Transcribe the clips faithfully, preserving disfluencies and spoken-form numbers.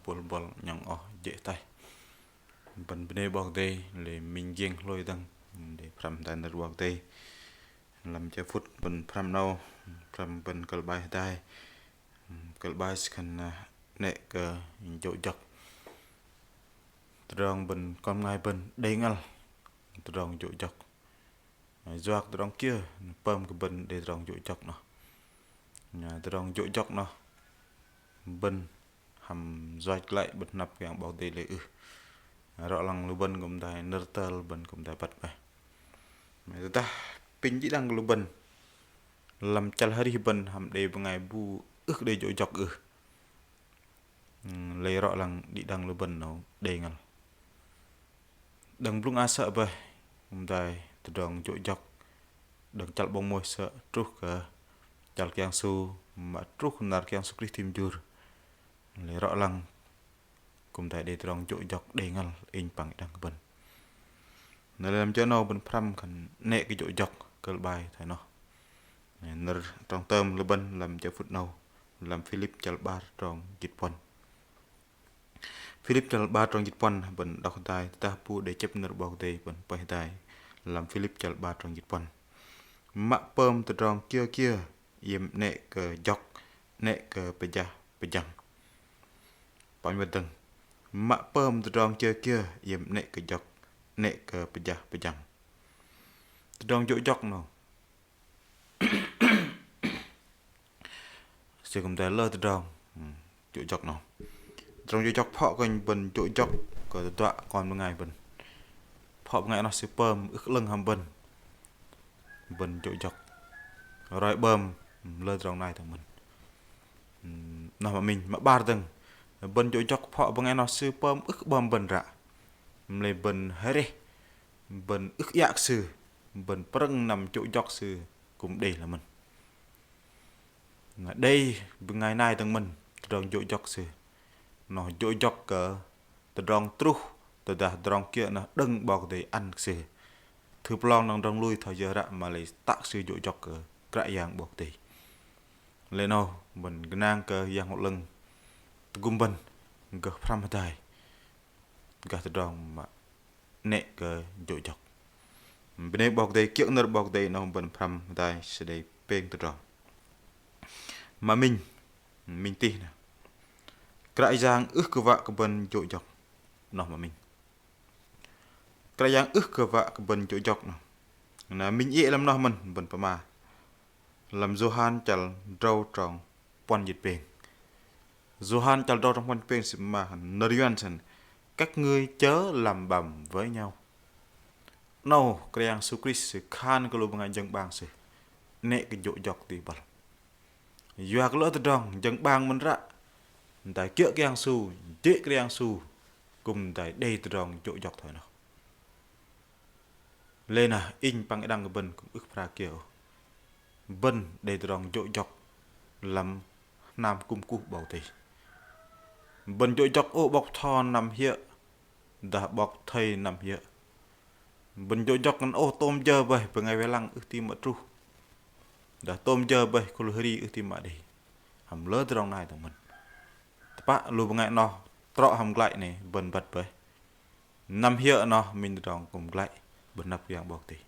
bôl bôl nhŏng oh jê̆ ataih. Bơ̆n bơnê 'Bok Kei-Dei, lei minh giĕng hlôi dơ̆ng đei pơhrăm hơdai nơ̆r 'Bok Kei-Dei. Lăm jơ phŭt bơ̆n pơhrăm 'nâu, pơhrăm bơ̆n kơ̆l bai hơdai. Kơ̆l bai sư khan, ơ, 'nĕ kơ jô̆ jŏk. Tơdrong bơ̆n kon bơngai bơ̆n đei ngăl tơdrong jô̆ jŏk. Yua kơ tơdrong kiơ pơm kơ bơ̆n đei tơdrong jô̆ jŏk noh. Tơdrong jô̆ jŏk noh bơ̆n hăm yoch glăi bơ̆n hnăp Yang 'Bok Kei-Dei lei ưh? Rŏ lăng lu bơ̆n kư̆m hơdai nơ̆r tơl, bơ̆n kư̆m hơdai băt bơih. Mă tơdah apinh đĭ đăng kơ lu bơ̆n lăm chăl arih bơ̆n hăm đei bơngai bu ưh kơ đei jô̆ jŏk ưh? Lei rŏ lăng đĭ đăng lu bơ̆n 'nâu đei ngăl. Đơ̆ng blŭng a sơ̆ bơih, kư̆m hơdai tơdrong jô̆ jŏk đơ̆ng chăl 'bok Môis sơ̆ truh kơ chăl Kră Yang Yêsu, mă truh năr Kră Yang Yêsu Krist chĭm jur. Lei rŏ lăng kư̆m hơdai đei tơdrong jô̆ jŏk đei ngăl, inh păng đĭ đăng kơ bơ̆n. Na lei lăm jơ 'nâu bơ̆n pơhrăm khan 'nĕ kơ jô̆ jŏk, kơ̆l bai thoi noh. Nơ̆r trong tơm lu bơ̆n lăm jơ phŭt 'nâu lăm Philip chăl 'bar trong jĭt puăn. Philip chăl 'bar trong jĭt puăn, bơ̆n đŏk hơdai, tơdah bu đei chĕp nơ̆r 'Bok Kei-Dei bơ̆n pơih hơdai lăm Philip chăl 'bar trong jĭt puăn. Mă pơm tơdrong kiơ kiơ iĕm 'nĕ kơ jŏk, 'nĕ kơ pơjah pơjăng. Păng wơ̆t dơ̆ng, mă pơm tơdrong kiơ kiơ iĕm 'nĕ kơ jŏk, 'nĕ kơ pơjah pơjăng. Tơdrong jô̆ jŏk noh. Sư kư̆m hơdai lơ tơdrong, hmm, jô̆ jŏk noh. Tơdrong jô̆ jŏk phŏ kơnh bơ̆n jô̆ jŏk kơ tơduă kon bơngai bơ̆n. Phŏ bơngai noh sư pơm ưh kơ 'lơ̆ng hăm bơ̆n, bơ̆n jô̆ jŏk. Roi 'bơm, hmm, lơ tơdrong nai dơ̆ng mơ̆n. Hmm, noh mă minh, mă 'bar dơ̆ng. Bơ̆n jô̆ jŏk phŏ bơngai noh sư pơm ưh kơ 'bơm bơ̆n ră. Mă lei bơ̆n hơreh, bơ̆n ưh kơ iă kơ sư, bơ̆n prơ̆ng năm jô̆ jŏk sư kư̆m đei lei mơ̆n. Na đei bơngai nai dơ̆ng mơ̆n tơdrong jô̆ jŏk sư. Noh jô̆ jŏk kơ tơdrong truh, tơdah tơdrong kiơ noh đơ̆ng 'Bok Kei-Dei ăn kơ sư. Thư̆ pơlong đơ̆ng tơdrong lui thoi yơ ră mă lei tă kơ sư jô̆ jŏk kơ Kră Yang 'Bok Kei-Dei. Lei noh bơ̆n gơnang kơ Yang Bơhngol 'Lơ̆ng tơgŭm bơ̆n gơh pơhrăm hơdai gah tơdrong mă 'nĕ kơ jô̆ jŏk. Bơnê 'Bok Kei-Dei, kiơ̆ nơ̆r 'Bok Kei-Dei noh bơ̆n pơhrăm hơdai sư đei pêng tơdrong. Mă minh, minh tih nơh. Kră Yang ưh kơ wă kơ bơ̆n jô̆ jŏk. Noh mă minh. Kră Yang ưh kơ wă kơ bơ̆n jô̆ jŏk noh. Na minh iĕ lăm noh mơ̆n bơ̆n pơma. Lăm Yôhan chăl drâu trong puăn jĭt pêng. Yôhan chăl drâu trong puăn jĭt pêng sư pơma khan, nơ̆r Yuăn sư khan, các ngươi chớ lầm bầm với nhau. 'Nâu Kră Yang Yêsu Krist sư khan kơ lu bơngai jơ̆ng 'bang sư 'nĕ kơ jô̆ jŏk dih băl. Yua kơ lơ tơdrong jơ̆ng 'bang mơ̆n ră, hơdai kiơ̆ Kră Yang Yêsu, jê̆ Kră Yang Yêsu, kư̆m hơdai đei tơdrong jô̆ jŏk thoi noh. Lei na inh păng đĭ đăng kơ bơ̆n kư̆m ưh kơ phara kiơ ôh. Bơ̆n đei tơdrong jô̆ jŏk lăm hnam kŭm kuh 'Bok Kei-Dei. Bơ̆n jô̆ jŏk ôh 'bok bơtho năm hiơ̆, dah 'bok thây năm hiơ̆. Bơ̆n jô̆ jŏk ngăn ôh tôm jơ bơih bơngai wei lăng ưh ti mă truh. Dah tôm jơ bơih khul hơri ưh ti mă đei. Hăm lơ tơdrong nai dơ̆ng mơ̆n. Tơpă lu bơngai noh trŏ hăm glăi 'nei bơ̆n băt bơih. Năm hiơ̆ noh minh tơdrong kư̆m glăi bơ̆n hnăp Kră Yang 'Bok Kei-Dei.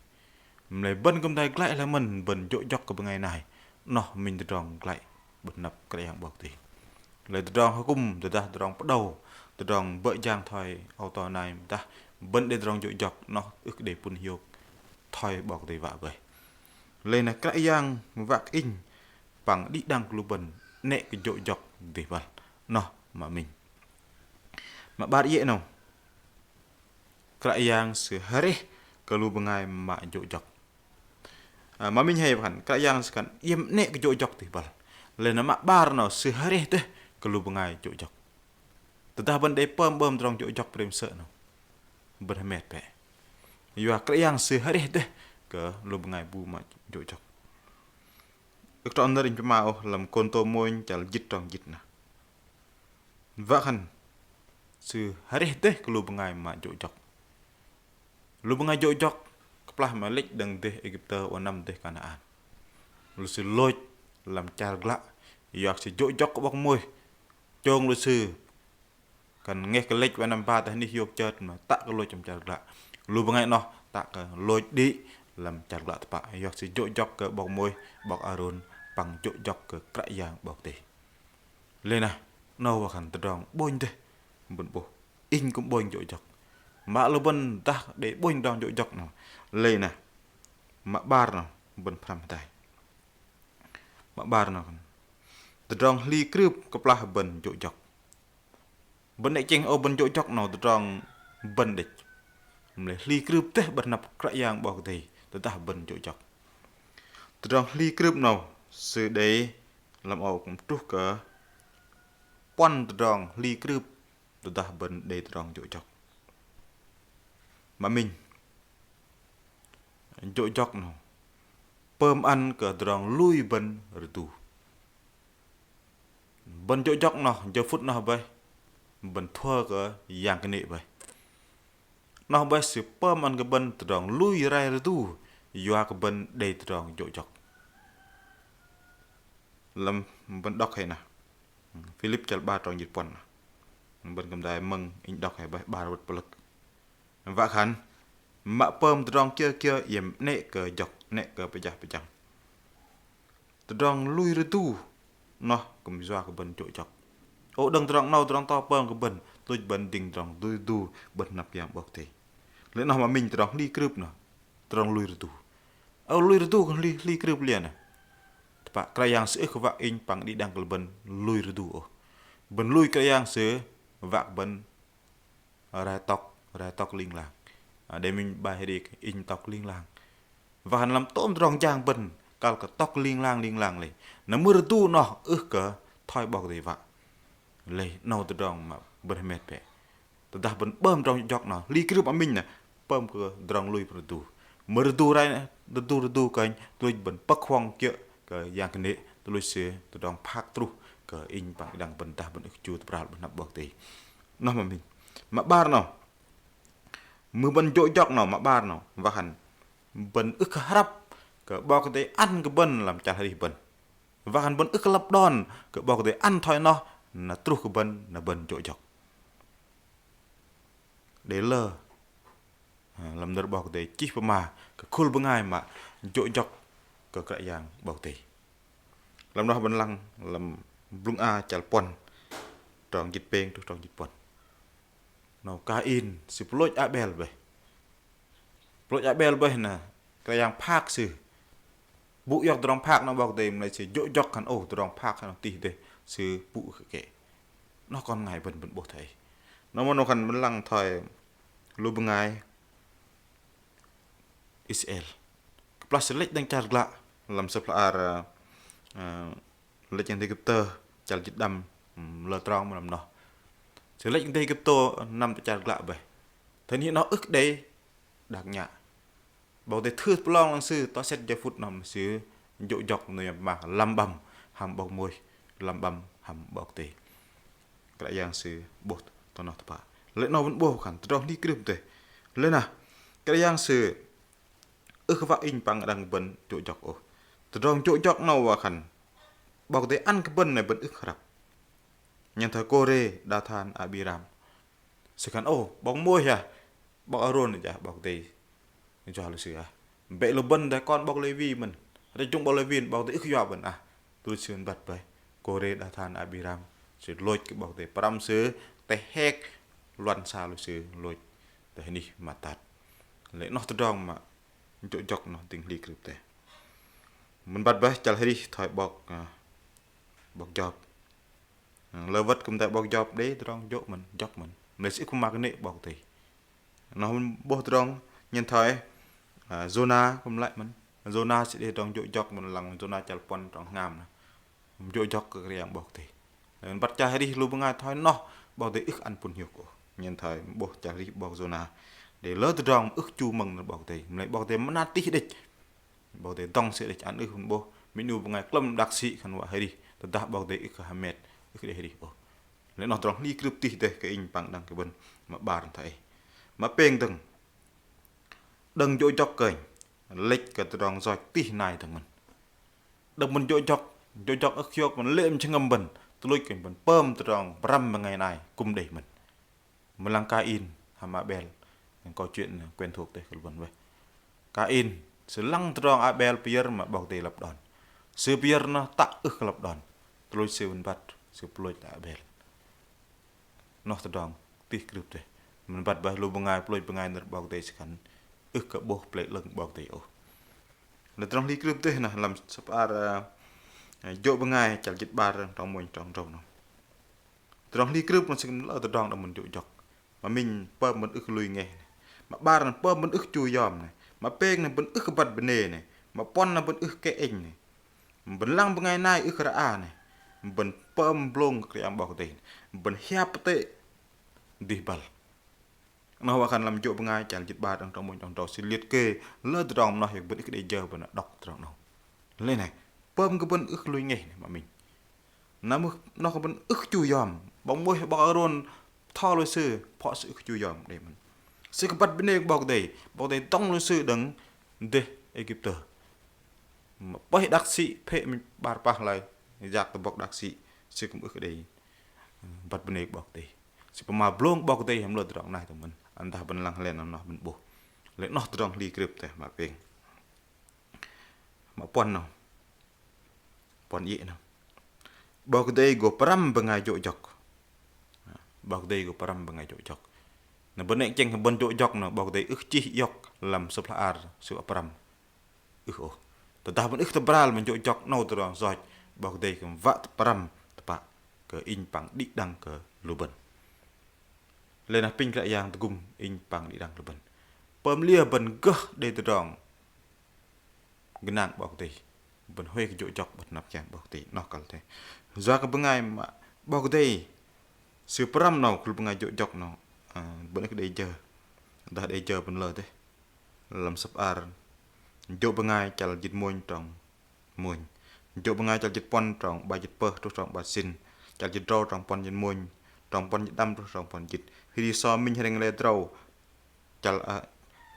Mă lei bơ̆n kư̆m hơdai glăi lei mơ̆n bơ̆n jô̆ jŏk kơ bơngai nai, noh minh tơdrong glăi bơ̆n hnăp Kră Yang 'Bok Kei-Dei. Lei tơdrong hơkŭm, tơdah tơdrong pơđâu, tơdrong bơ̆ jang thoi âu to nai, dah bơ̆n đei tơdrong jô̆ jŏk, noh ưh kơ đei pŭn hiôk thoi 'Bok Kei-Dei wă bơih. Lei na Kră Yang wă kơ inh păng đĭ đăng kơ lu bơ̆n 'nĕ kơ jô̆ jŏk dih băl. Noh mă minh. Mă 'bar iĕ 'nâu. Kră Yang sư hơreh kơ lu bơngai mă jô̆ jŏk. Ơ, mă minh hei wă khan, Kră Yang sư khan iĕm 'nĕ kơ jô̆ jŏk dih băl. Lei na mă 'bar 'nâu sư hơreh dêh kơ lu bơngai jô̆ jŏk. Tơdah bơ̆n đei pơm 'bơm tơdrong jô̆ jŏk prêm sơ̆ 'nâu, bơ̆n hơmet bĕ. Yua Kră Yang sư hơreh dêh kơ lu bơngai bu mă jô̆ jŏk. Ưh kơ trŏ nơ̆r inh pơma ôh, lăm Kôrintô mônh chăl jĭt trong jĭt nơh. Wă khan sư hơreh dêh kơ lu bơngai mă jô̆ jŏk. Lu bơngai jô̆ jŏk kơplah mă lĕch đơ̆ng dêh Êgiptơ, wă năm dêh Kanaan. Lu sư lôch lăm char glă, yua kơ sư jô̆ jŏk kơ 'bok Môis, chông lu sư Khan ngeh kơ lĕch wă năm ba tơ anih hiôk chơt mă tă kơ lôch lăm char glă. Lu bơngai noh tă kơ lôch đĭ lăm char glă tơpă. Yua kơ sư jô̆ jŏk kơ 'bok Môis, 'bok Arôn păng jô̆ jŏk kơ Kră Yang 'Bok Kei-Dei. Lei na, 'nâu wă khan tơdrong 'bônh dêh bơ̆n 'bôh. Inh kư̆m 'bônh jô̆ jŏk. Mă lu bơ̆n dah đei 'bônh tơdrong jô̆ jŏk 'nâu. Lei na, mă 'bar 'nâu bơ̆n pơhrăm hơdai. Mă 'bar 'nâu khan tơdrong hli krưp kơplah bơ̆n jô̆ jŏk. Bơ̆n 'nĕ chĕng ôh bơ̆n jô̆ jŏk 'nâu tơdrong bơ̆n đĕch. Mă lei hli krưp dêh 'bơ̆t hơnăp Kră Yang 'Bok Kei-Dei tơdah bơ̆n jô̆ jŏk. Tơdrong hli krưp 'nâu sư đei lăm âu kư̆m truh kơ puăn tơdrong hli krưp tơdah bơ̆n đei tơdrong jô̆ jŏk. Mă minh, jô̆ jŏk 'nâu pơm ăn kơ tơdrong lui bơ̆n rơdu. Bơ̆n jô̆ jŏk 'noh, jơ phŭt 'noh bơih bơ̆n thua kơ yang kơnê̆ bơih. 'Noh bơih sư pơm ăn kơ bơ̆n tơdrong lui rai rơdu yua kơ bơ̆n đei tơdrong jô̆ jŏk. Lăm bơ̆n đŏk hei na, Philip chăl 'bar trong jĭt puăn na. Bơ̆n kư̆m dai mơ̆ng inh đŏk hei bơih 'bar wơ̆t pơlơ̆k. Wă khan mă pơm tơdrong kiơ kiơ iĕm 'nĕ kơ jŏk, 'nĕ kơ pơjah pơjăng. Tơdrong lui rơdu 'noh kư̆m yua kơ bơ̆n jô̆ jŏk. Ô đơ̆ng tơdrong 'nâu tơdrong to pơm kơ bơ̆n, tuch bơ̆n dĭng tơdrong lui rơdu 'bơ̆t hơnăp Yang 'Bok Kei-Dei. Lei 'noh mă minh tơdrong hli krưp 'noh, tơdrong lui rơdu. Ô lui rơdu kư̆m hli, hli krưp liơ na. Tơpă Kră Yang sư ưh kơ wă inh păng đĭ đăng kơ lu bơ̆n lui rơdu ôh. Bơ̆n lui Kră Yang sư wă kơ bơ̆n rai tŏk, rai tŏk ling lang. Ơ, đei minh bai hơri inh tŏk ling lang. Wă khan lăm tôm tơdrong jang bơ̆n kăl kơ tŏk ling lang, ling lang lei. Na mưh rơdu 'noh ưh kơ thoi 'Bok Kei-Dei wă. Lei 'nâu tơdrong mă bơ̆n hơmet bĕ. Tơdah bơ̆n pơm tơdrong jô̆ jŏk 'noh, hli krưp mă minh na pơm kơ tơdrong lui bơ̆n rơdu. Mưh rơdu rai na, rơdu rơdu kơnh, tuch bơ̆n pơ̆k huŏng kiơ̆ kơ yang kơnê̆, tuch lui sư tơdrong phak truh kơ inh păng đĭ đăng bơ̆n dah bơ̆n ưh kơ chu tơbral 'bơ̆t hơnăp 'Bok Kei-Dei. 'Noh mă minh. Mă 'bar 'nâu. Mưh bơ̆n jô̆ jŏk 'nâu, mă 'bar 'nâu. Wă khan bơ̆n ưh kơ hrăp kơ 'Bok Kei-Dei ăn kơ bơ̆n lăm chăl arih bơ̆n. Wă khan bơ̆n ưh kơ lăp đon kơ 'Bok Kei-Dei ăn thoi noh na truh kơ bơ̆n na bơ̆n jô̆ jŏk. Đei lơ, ơ, lăm nơ̆r 'Bok Kei-Dei chih pơma kơ khul bơngai mă jô̆ jŏk kơ Kră Yang 'Bok Kei-Dei. Lăm noh bơ̆n lăng lăm Blŭng A chăl puăn, trong jĭt pêng truh trong jĭt puăn. 'Nâu Kain sư pơlôch Abel bơih. Pơlôch Abel bơih na Kră Yang phak sư. Pŭ iŏk tơdrong phak noh 'Bok Kei-Dei mă lei sư jô̆ jŏk khan ô tơdrong phak noh tih dêh sư pŭ kơ kĕ. 'Noh kon bơngai bơ̆n bơ̆n 'bôh thoi ei. 'Noh mă 'nâu khan bơ̆n lăng thoi lu bơngai Israel. Kơplah sư lĕch đơ̆ng char glă lăm sơ̆p hla bơar, ơ, Lĕch đơ̆ng dêh Êgiptơ chăl jĭt đăm, ưm, lơ trong mă lăm noh. Sư lĕch đơ̆ng dêh Êgiptơ năm tơ char glă bơih. Thoi noh ưh kơ đei đak nhă. 'Bok Kei-Dei thưr pơlong lăng sư, tŏ sĕt jơ phŭt noh sư jô̆ jŏk noh yom mă lăm 'băm hăm 'bok Môis, lăm 'băm hăm 'Bok Kei-Dei. Kră Yang sư 'bôh tơ noh tơpă. Lei noh bơ̆n 'bôh khan tơdrong hli krưp dêh. Lei na Kră Yang sư ưh kơ wă inh păng đĭ đăng bơ̆n jô̆ jŏk ôh. Tơdrong jô̆ jŏk 'nâu wă khan 'Bok Kei-Dei ăn kơ bơ̆n na bơ̆n ưh kơ hrăp. Nhen thoi Kôrê, Đathan, Abiram. Sư khan ô 'bok Môis hă, 'bok Arôn hă, 'Bok Kei-Dei yua lu sư ah. Bĕ lu bơ̆n dêh kon 'bok Lêwi mơ̆n. Rơih jơ̆ng 'bok Lêwi 'Bok Kei-Dei ưh kơ yua bơ̆n ah. Tuch lu sư băt bơih. Kôrê, Đathan, Abiram sư lôch kơ 'Bok Kei-Dei, pơrăm sư teh hek luăn sa lu sư lôch tơ hơnih mă tat. Lei noh tơdrong mă jô̆ jŏk noh dĭng hli krưp dêh. Mơ̆n băt bơih chăl hơrih thoi 'bok, ơ, 'bok Jôp. Lơ wơ̆t kư̆m tơ 'bok Jôp đei tơdrong jô̆ mơ̆n, jŏk mơ̆n. Mă lei sư ưh kơ pơma kơnê̆ 'Bok Kei-Dei. Noh 'bôh tơdrong nhen thoi, ơ, Yôna kư̆m lei mơ̆n. Yôna sư đei tơdrong jô̆ jŏk mơ̆n lăng Yôna chăl puăn trong hngam noh. Jô̆ jŏk kơ Kră Yang 'Bok Kei-Dei. Lei băt chăl hơrih lu bơngai thoi noh 'Bok Kei-Dei ưh kơ ăn pŭn hiôk ôh. Nhen thoi 'bôh chăl hơrih 'bok Yôna. Đei lơ tơdrong ưh kơ chu mơ̆ng nơ̆r 'Bok Kei-Dei. Mă lei 'Bok Kei-Dei mơnat tih đĕch. 'Bok Kei-Dei dŏng sư đĕch ăn ưh 'bôh. Minh 'nu bơngai klơ̆m đak sĭ khan wă hơrih. Tơdah 'Bok Kei-Dei ưh kơ hơmet, ưh kơ đei hơrih ôh. Lei noh tơdrong hli krưp tih dêh kơ inh păng đĭ đăng kơ bơ̆n mă 'bar thoi ei. Mă pêng dơ̆ng. Đơ̆ng jô̆ jŏk kơnh lĕch kơ tơdrong yoch tih nai dơ̆ng mơ̆n. Đơ̆ng bơ̆n jô̆ jŏk, jô̆ jŏk ưh kơ hiôk mơ̆n lê̆ lăm jơhngơ̆m bơ̆n, tuch lôch kơnh bơ̆n pơm tơdrong pơrăm bơngai nai kư̆m đei mơ̆n. Mă lăng Kain hăm Abel. Câu chuyện quen thuộc dêh kơ lu bơ̆n bơih. Kain, sư lăng tơdrong Abel pơyơ̆r mă 'Bok Kei-Dei lăp đon. Sư pơyơ̆r noh tă ưh kơ lăp đon. Tơlôch sư mơ̆n băt, sư pơlôch Abel. Noh tơdrong tih krưp dêh. Mơ̆n băt bơih lu bơngai pơlôch bơngai nơ̆r 'Bok Kei-Dei sư khan ưh kơ 'bôh plei 'lơ̆ng 'Bok Kei-Dei ôh. Lei tơdrong hli krưp dêh noh lăm sơ̆p ar, ơ, Jô̆ Bơngai chăl jĭt 'bar trong mônh trong drâu noh. Tơdrong hli krưp noh sư kư̆m lơ tơdrong đơ̆ng mơ̆n jô̆ jŏk. Mă minh pơm bơ̆n ưh kơ lui ngeh neh. Mă 'bar noh pơm bơ̆n ưh kơ chu yom neh. Mă pêng noh bơ̆n ưh kơ băt bơnê neh. Mă puăn noh bơ̆n ưh kơ kĕ ĕnh neh. Bơ̆n lăng bơngai nai ưh kơ rơa neh. Bơ̆n pơm blông kơ Kră Yang 'Bok Kei-Dei neh. Bơ̆n hiap pơtê̆ dih băl. Noh wă khan lăm Jô̆ Bơngai chăl jĭt 'bar đơ̆ng trong mônh trong drâu sư liệt kê lơ tơdrong noh yŏk bơ̆n ưh kơ đei jơ bơ̆n đŏk tơdrong noh. Lei neh, pơm kơ bơ̆n ưh kơ lui ngeh neh mă minh. Na mưh noh kơ bơ̆n ưh kơ chu yom, 'bok Môis 'bok Arôn bơtho lu sư, phŏ sư ưh kơ chu yom đei mơ̆n. Sư kơ băt bơnê kơ 'Bok Kei-Dei, 'Bok Kei-Dei dŏng lu sư đơ̆ng dêh Êgiptơ. Mă pơih đak sĭ phĕ minh 'bar pah lai, yak tơbŏk đak sĭ, sư kư̆m ưh kơ đei băt bơnê kơ 'Bok Kei-Dei. Sư pơma blông 'Bok Kei-Dei hăm lơ tơdrong nai tơ̆ng mơ̆n, ăn dah bơ̆n lăng hơlen noh bơ̆n 'bôh. Lei noh tơdrong hli krưp dêh mă pêng. Mă puăn noh. Puăn iĕ noh. 'Bok Kei-Dei gô pơrăm bơngai jô̆ jŏk. 'Bok Kei-Dei gô pơrăm bơngai jô̆ jŏk. Na bơ̆n 'nĕ chĕng bơ̆n jô̆ jŏk noh 'Bok Kei-Dei ưh chih iŏk lăm sơ̆p hla ar sư wă pơrăm. Ưh ôh. Tơdah bơ̆n ưh kơ tơbral mă jô̆ jŏk 'nâu tơdrong yoch 'Bok Kei-Dei kư̆m wă tơ pơrăm tơpă kơ inh păng đĭ đăng kơ lu bơ̆n. Lei na apinh Kră Yang tơgŭm inh păng đĭ đăng lu bơ̆n. Pơm liơ bơ̆n gơh đei tơdrong gơnang 'Bok Kei-Dei. Bơ̆n huay kơ jô̆ jŏk 'bơ̆t năp kiang 'Bok Kei-Dei noh kăl dêh. Yua kơ bơngai mă 'Bok Kei-Dei sư pơrăm 'nâu kơ lu bơngai jô̆ jŏk 'nâu, ơ, bơ̆n ưh kơ đei jơ. Dah đei jơ bơ̆n lơ dêh. Lăm sơ̆p ar Jô̆ Bơngai chăl jĭt mônh trong mônh. Jô̆ Bơngai chăl jĭt puăn trong 'bar jĭt pơh truh trong 'bar jĭt sĭn. Chăl jĭt drâu trong puăn jĭt mônh, trong puăn jĭt đăm truh trong puăn jĭt. Hri sô minh hrĕng lei drâu. Chăl, ơ,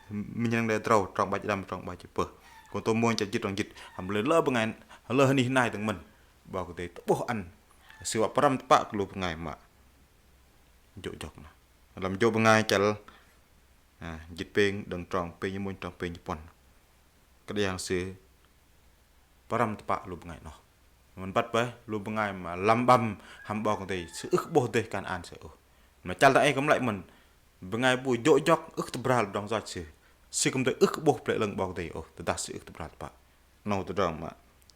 minh hrĕng lei drâu trong 'bar jĭt đăm trong 'bar jĭt pơh. Kôrintô mônh chăl jĭt trong jĭt. Hăm lei lơ bơngai, lơ hơnih nai tơ̆ng mơ̆n. 'Bok Kei-Dei tơ'bôh ăn sư wă pơrăm tơpă kơ lu bơngai mă jô̆ jŏk noh. Lăm Jô̆ Bơngai chăl, ơ, jĭt pêng đơ̆ng trong pêng jĭt mônh trong pêng jĭt puăn. Kră Yang sư pơrăm tơpă lu bơngai noh. Mơ̆n băt bơih lu bơngai mă lăm băm hăm 'Bok Kei-Dei sư ưh kơ 'bôh dêh Kanaan sư ôh. Mă chăl dang ei kư̆m lei mơ̆n, bơngai bu jô̆ jŏk ưh kơ tơbral tơdrong yoch sư, sư kư̆m đei ưh kơ 'bôh plei 'lơ̆ng 'Bok Kei-Dei ôh, tơdah sư ưh kơ tơbral tơpă. 'Nâu tơdrong mă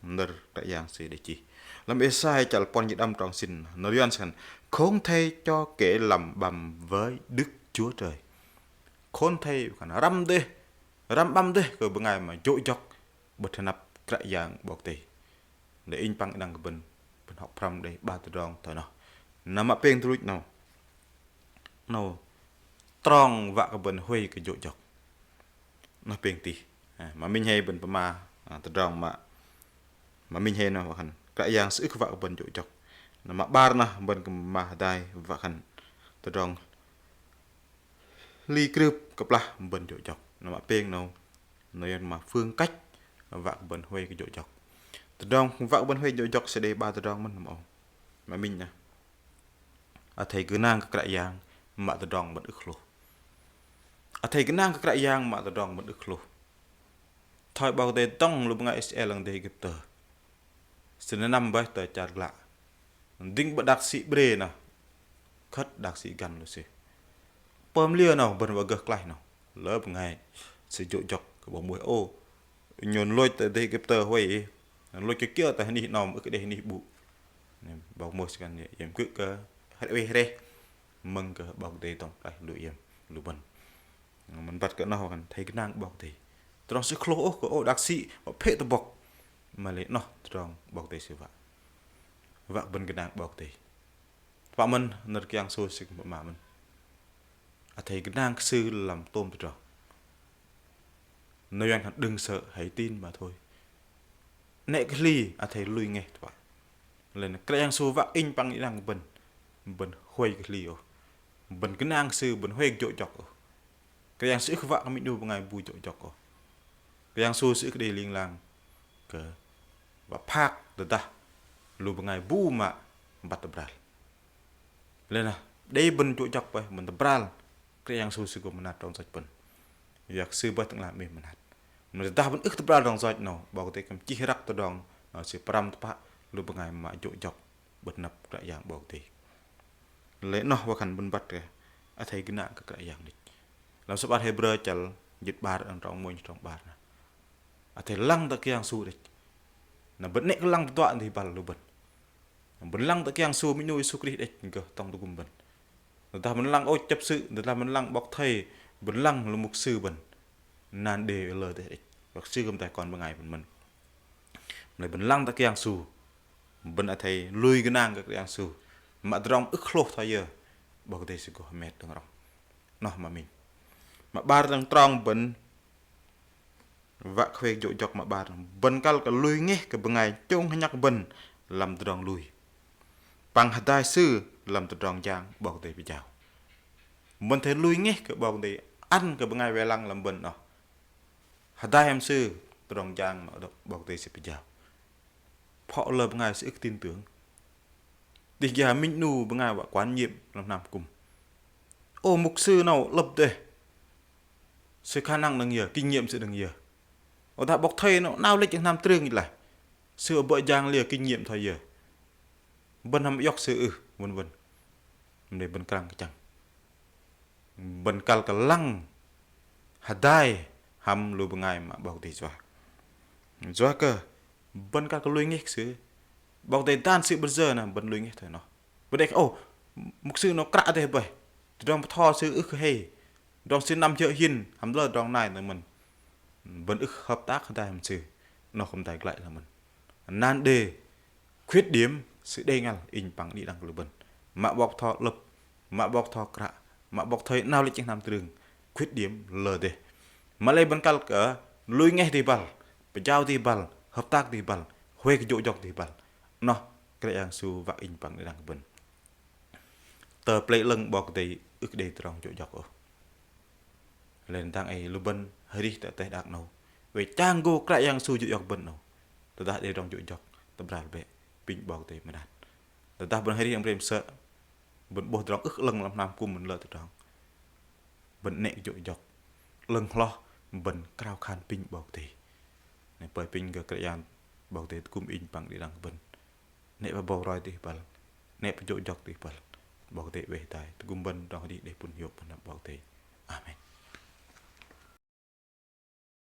nơ̆r Kră Yang sư đei chih. Lăm Êsai chăl puăn jĭt đăm trong sĭn, nơ̆r Yuăn sư khan: Khốn thay cho kẻ lăm băm với Đức Chúa Trời. Khốn thay khan răm dêh, răm băm dêh kơ bơngai mă jô̆ jŏk 'bơ̆t hơnăp Kră Yang 'Bok Kei-Dei. Lei inh păng đĭ đăng kơ bơ̆n, bơ̆n hŏk pơhrăm đei 'bar tơdrong thoi noh. Na mă pêng tuch luch 'nâu. 'Nâu trong wă kơ bơ̆n huay kơ jô̆ jŏk. Noh pêng tih. Ha, mă minh hei bơ̆n pơma, ha, tơdrong mă, mă minh hei noh wă khan Kră Yang sư ưh kơ wă kơ bơ̆n jô̆ jŏk. Na mă 'bar noh bơ̆n kư̆m pơma hơdai wă khan tơdrong hli krưp kơplah bơ̆n jô̆ jŏk. Na mă pêng 'nâu, nơ̆r Yuăn mă phương cách wă kơ bơ̆n huay kơ jô̆ jŏk. Tơdrong wă kơ bơ̆n huay jô̆ jŏk sư đei 'bar tơdrong mơ̆n mă âu. Mă minh noh. Athei gơnang kơ Kră Yang mă tơdrong bơ̆n ưh kơ hlôh. Athei gơnang kơ Kră Yang mă tơdrong bơ̆n ưh kơ hlôh. Thoi 'Bok Kei-Dei dŏng lu bơngai Israel lăng dêh Êgiptơ. Sư năm bơih tơ char glă. Dĭng bơ̆ đak sĭ bre noh. Khơ̆t đak sĭ găn lu sư. Pơm liơ 'nâu bơ̆n wă gơh klaih 'nâu. Lơ bơngai sư jô̆ jŏk kơ 'bok Môis ô. Nhôn lôch tơ dêh Êgiptơ huay. Lôch kơ kiơ tơ hơnih 'nâu ưh kơ đei hơnih 'bŭ. 'Bok Môis sư khan iĕm kư̆ kơ hrĕ oei hrĕh. Mơ̆ng kơ 'Bok Kei-Dei dŏng klaih lu iĕm lu bơ̆n. Mơ̆n băt kơ noh khan athei gơnang 'Bok Kei-Dei. Tơdrong sư hlôh ôh kơ ô đak sĭ mă phĕ tơbŏk. Mă lei noh tơdrong 'Bok Kei-Dei sư wă. Wă bơ̆n gơnang 'Bok Kei-Dei. Tơpă mơ̆n nơ̆r Kră Yang Yêsu sư kư̆m pơma mơ̆n. Athei gơnang kơ sư lăm tôm tơdrong. Nơ̆r Yuăn khan đừng sợ, hãy tin mà thôi. 'Nĕ kơ hli athei lui ngeh tơpă. Lei na Kră Yang Yêsu wă inh păng đĭ đăng bơ̆n. Bơ̆n huay kơ hli ôh. Bơ̆n gơnang kơ sư, bơ̆n huay kơ jô̆ jŏk ôh. Kră Yang sư ưh kơ wă kơ minh 'nu bơngai bu jô̆ jŏk ôh. Kră Yang Yêsu sư ưh kơ đei ling lang kơ wă phak tơdah lu bơngai bu mă băt tơbral. Lei na đei bơ̆n jô̆ jŏk bơih, bơ̆n tơbral Kră Yang Yêsu Sư gô mơnat tơdrong yoch bơ̆n. Yua kơ Sư bơih tơ'ngla 'mêm mơnat. Mă tơdah bơ̆n ưh tơbral tơdrong yoch 'nâu, 'Bok Kei-Dei kư̆m chih răk tơdrong, ơ, Sư pơrăm tơpă lu bơngai mă jô̆ jŏk bơ̆t năp Kră Yang 'Bok Kei-Dei. Lei noh wă khan bơ̆n băt kơ athei gơnang kơ Kră Yang đĕch. Lăm sơ̆p 'bar Hêbrơ chăl jĭt 'bar, đơ̆ng trong mônh trong 'bar nơh. Athei lăng tơ Kră Yang Yêsu đĕch. Na bơ̆n 'nĕ kơ lăng tơduă dih băl lu bơ̆n. Bơ̆n lăng tơ Kră Yang Yêsu, minh 'nu Yêsu Krist đĕch gơh tŏng tơgŭm bơ̆n. Tơdah bơ̆n lăng ôh chấp sự, tơdah bơ̆n lăng 'bok thây, bơ̆n lăng lu mục sư bơ̆n, nan đe lơ dêh đĕch. 'Bok sư kư̆m tai kon bơngai bơ̆n mơ̆n. Mă lei bơ̆n lăng tơ Kră Yang Yêsu, bơ̆n athei lui gơnang kơ Kră Yang Yêsu. Mă tơdrong ưh kơ hlôh thoi yơ, 'Bok Kei-Dei Sư gô hơmet đơ̆ng rŏng. Noh mă minh. Mă 'bar đơ̆ng trong bơ̆n wă kơ huay jô̆ jŏk mă 'bar. Bơ̆n kăl kơ lui ngeh kơ bơngai chông hơnhăk bơ̆n lăm tơdrong lui, păng hơdai sư lăm tơdrong jang 'Bok Kei-Dei pơjao. Bơ̆n athei lui ngeh kơ 'Bok Kei-Dei ăn kơ bơngai wei lăng lăm bơ̆n noh. Hơdai hăm sư tơdrong jang mă 'Bok Kei-Dei Sư pơjao. Phŏ lơ bơngai sư ưh kơ tin tưởng. Tih gia minh 'nu bơngai wă quản nhiệm lăm hnam akŭm. Ô, mục sư 'nâu 'lơ̆p dêh. Sư khả năng đơ̆ng yơ, kinh nghiệm sư đơ̆ng yơ. Ô, dah 'bok thây 'nâu 'nao lĕch hnam trưng ih laih. Sư bơ̆ jang liơ, kinh nghiệm thoi yơ. Bơ̆n hăm iŏk sư ưh, vân vân. Mă lei bơ̆n krăng kơchăng. Bơ̆n kăl kơ lăng hơdai hăm lu bơngai mă 'Bok Kei-Dei yua. Yua kơ bơ̆n kăl kơ lui ngeh kơ sư. 'Bok Kei-Dei dan sư bơ̆n yơ na bơ̆n lui ngeh thoi noh. Bơ̆n đei kơ, ô, mục sư 'nâu kră dêh bơih. Tơdrong bơtho sư ưh kơ hei. Tơdrong sư năm jơ̆ hin, hăm lơ tơdrong nai tơ mơ̆n. Bơ̆n ưh hợp tác hơdai hăm sư. Noh kư̆m tai glăi lơ mơ̆n. Nan đe khuyết điểm sư đei ngăl inh păng đĭ đăng kơ lu bơ̆n. Mă 'bok bơtho 'lơ̆p, mă 'bok bơtho kră, mă 'bok thây 'nao lĕch hnam trưng, khuyết điểm lơ dêh. Mă lei bơ̆n kăl kơ lui ngeh dih băl, pơjao dih băl, hợp tác dih băl, huay kơ jô̆ jŏk dih băl. Noh Kră Yang Yêsu wă inh păng đĭ đăng kơ bơ̆n. Tơ pơlei 'lơ̆ng 'Bok Kei-Dei ưh kơ đei tơdrong jô̆ jŏk ôh. Lei na dang ei lu bơ̆n arih tơ teh đak 'nâu, oei chang gô Kră Yang Yêsu jô̆ jŏk bơ̆n 'nâu. Tơdah đei tơdrong jô̆ jŏk, tơbral bĕ, apinh 'Bok Kei-Dei mơnat. Tơdah bơ̆n arih đơ̆ng 'brem sơ̆, bơ̆n 'bôh tơdrong ưh 'lơ̆ng lăm hnam akŭm, bơ̆n lơ tơdrong, bơ̆n 'nĕ jô̆ jŏk, 'lơ̆ng hloh, bơ̆n krao khan apinh 'Bok Kei-Dei. Nĕ pơi apinh kơ Kră Yang 'Bok Kei-Dei tơgŭm inh păng đĭ đăng kơ bơ̆n. 'Nĕ pơbâu roi dih băl, 'nĕ pơjô̆ jŏk dih băl. 'Bok Kei-Dei oei hơdai, tơgŭm bơ̆n tơdrong arih đei pŭn hiôk bơ̆n lăm 'Bok Kei-Dei. Amen.